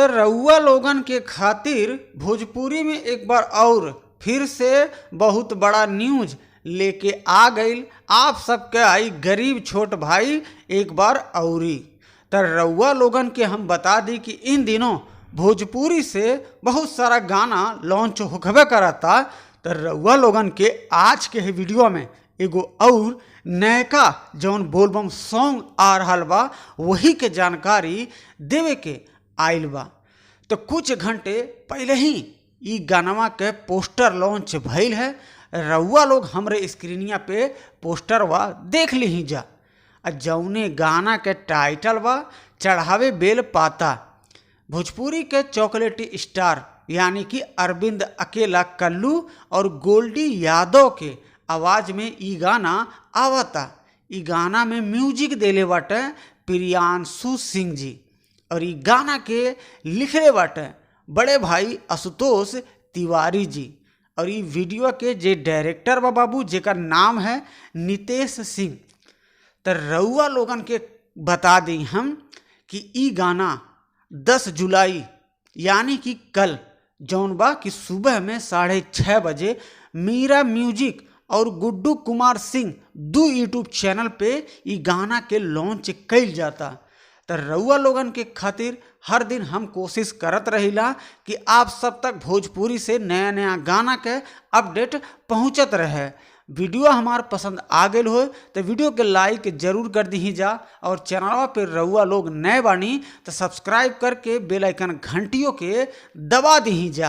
त रउआ लोगन के खातिर भोजपुरी में एक बार और फिर से बहुत बड़ा न्यूज लेके आ गईल आप सबके आई गरीब छोट भाई एक बार औरी। त रउआ लोगन के हम बता दी कि इन दिनों भोजपुरी से बहुत सारा गाना लॉन्च होखबे करता। त रउआ लोगन के आज के ही वीडियो में एगो और नयका जौन बोलबम सॉन्ग आ रहल बा वही के जानकारी देवे के आइल बा। तो कुछ घंटे पहले ही ई गानवा के पोस्टर लॉन्च भइल है। रउआ लोग हमरे स्क्रीनिया पे पोस्टर बा देख लीही जा। आ जौने गाना के टाइटल बा चढ़ावे बेल पाता। भोजपुरी के चॉकलेटी स्टार यानी कि अरविंद अकेला कल्लू और गोल्डी यादव के आवाज़ में ई गाना आवता। ई गाना में म्यूजिक देले बाटे प्रियांशु सिंह जी और ई गाना के लिखले बाटे बड़े भाई आशुतोष तिवारी जी। और ई वीडियो के जे डायरेक्टर बा बाबू जेकर नाम है नितेश सिंह। त रउआ लोगन के बता दी हम कि ई गाना 10 जुलाई यानी कि कल जौन बा कि सुबह में 6:30 बजे मीरा म्यूजिक और गुड्डू कुमार सिंह दो यूट्यूब चैनल पे ई गाना के लॉन्च कइल जाता। त रउआ लोगन के खातिर हर दिन हम कोशिश करत रहिला कि आप सब तक भोजपुरी से नया नया गाना के अपडेट पहुंचत रहे। वीडियो हमार पसंद आ गइल हो तो वीडियो के लाइक जरूर कर दीही जा और चैनलवा पे रउआ लोग नए बानी तो सब्सक्राइब करके बेल आइकन घंटियों के दबा दीही जा।